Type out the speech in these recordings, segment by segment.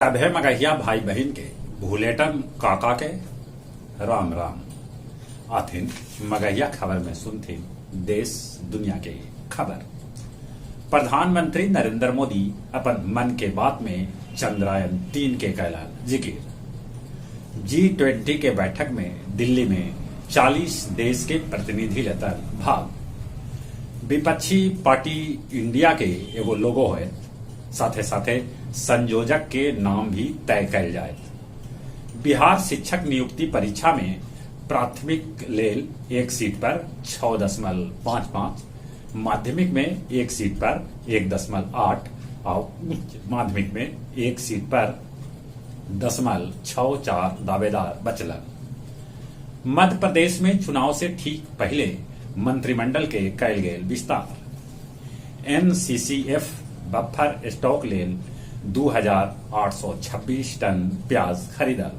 सभे मगहिया भाई बहिन के भुलेटन काका के राम राम। आथिन मगहिया खबर में सुनथिन देश दुनिया के खबर। प्रधानमंत्री नरेंद्र मोदी अपन मन के बात में चंद्रयान 3 के कैलन जिकिर। जी-20 के बैठक में दिल्ली में 40 देश के प्रतिनिधि लेतन भाग। विपक्षी पार्टी इंडिया के एगो लोगो होयत, साथे साथे संयोजक के नाम भी तय कैल जायत। बिहार शिक्षक नियुक्ति परीक्षा में प्राथमिक लेल एक सीट पर 6.55, माध्यमिक में एक सीट पर 1.8 आउ उच्च माध्यमिक में एक सीट पर 0.64 दावेदार बचलन। मध्य प्रदेश में चुनाव से ठीक पहिले मंत्रिमंडल के कैल गेल विस्तार। एनसीसीएफ बफर स्टॉक लेल 2826 टन प्याज खरीदल।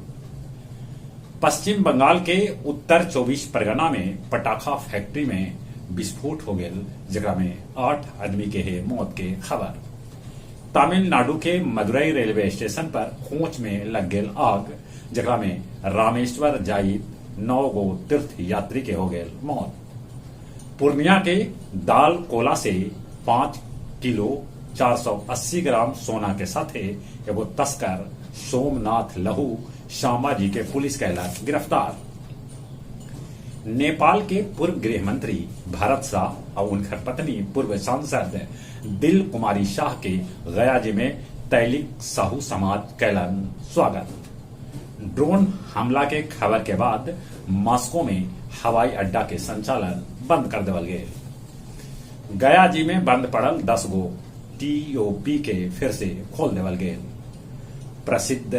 पश्चिम बंगाल के उत्तर 24 परगना में पटाखा फैक्ट्री में विस्फोट हो गेल, जेकरा में 8 आदमी के हे मौत के खबर। तमिलनाडु के मदुरई रेलवे स्टेशन पर कोच में लग गेल आग, जेकरा में रामेश्वर जाइत 9 गो तीर्थ यात्री के हो गेल मौत। पूर्णिया के दाल कोला से 5 किलो 480 ग्राम सोना के साथे एगो तस्कर सोमनाथ लहू श्यामा जी के पुलिस कैलक गिरफ्तार। नेपाल के पूर्व गृह मंत्री भरत शाह और उनकर पत्नी पूर्व सांसद दिल कुमारी शाह के गया जी में तैलिक साहू समाज कैलन स्वागत। ड्रोन हमला के खबर के बाद मास्को में हवाई अड्डा के संचालन बंद कर देवल गेल। गया जी में बंद पड़ल 10 गो टीओपी के फिर से खोल देवल गेल। प्रसिद्ध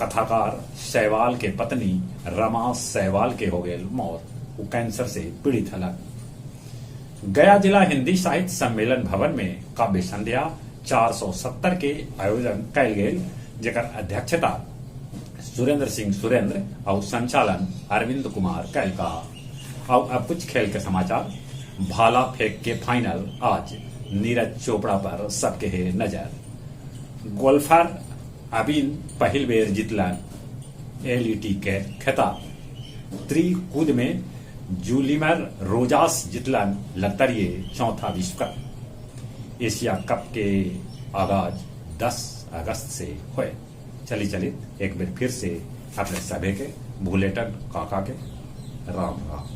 कथाकार शैवाल के पत्नी रमा शैवाल के हो गेल मौत, वो कैंसर से पीड़ित हलन। गया जिला हिंदी साहित्य सम्मेलन भवन में काव्य संध्या 470 के आयोजन कैल गेल, जेकर अध्यक्षता सुरेंद्र सिंह सुरेंद्र और संचालन अरविंद कुमार कैलका। और अब कुछ खेल के समाचार। भाला फेंक के फाइनल आज, नीरज चोपड़ा पर सबके है नजर। गोल्फर अबिन पहिल बेर जीतलन एलईटी के खिताब। त्रिकूद में जूलिमर रोजास जीतलन लतरिये चौथा विश्व कप। एशिया कप के आगाज 10 अगस्त से होए। चली चली एक बार फिर से अपने सभे के भूलेटन काका के राम राम।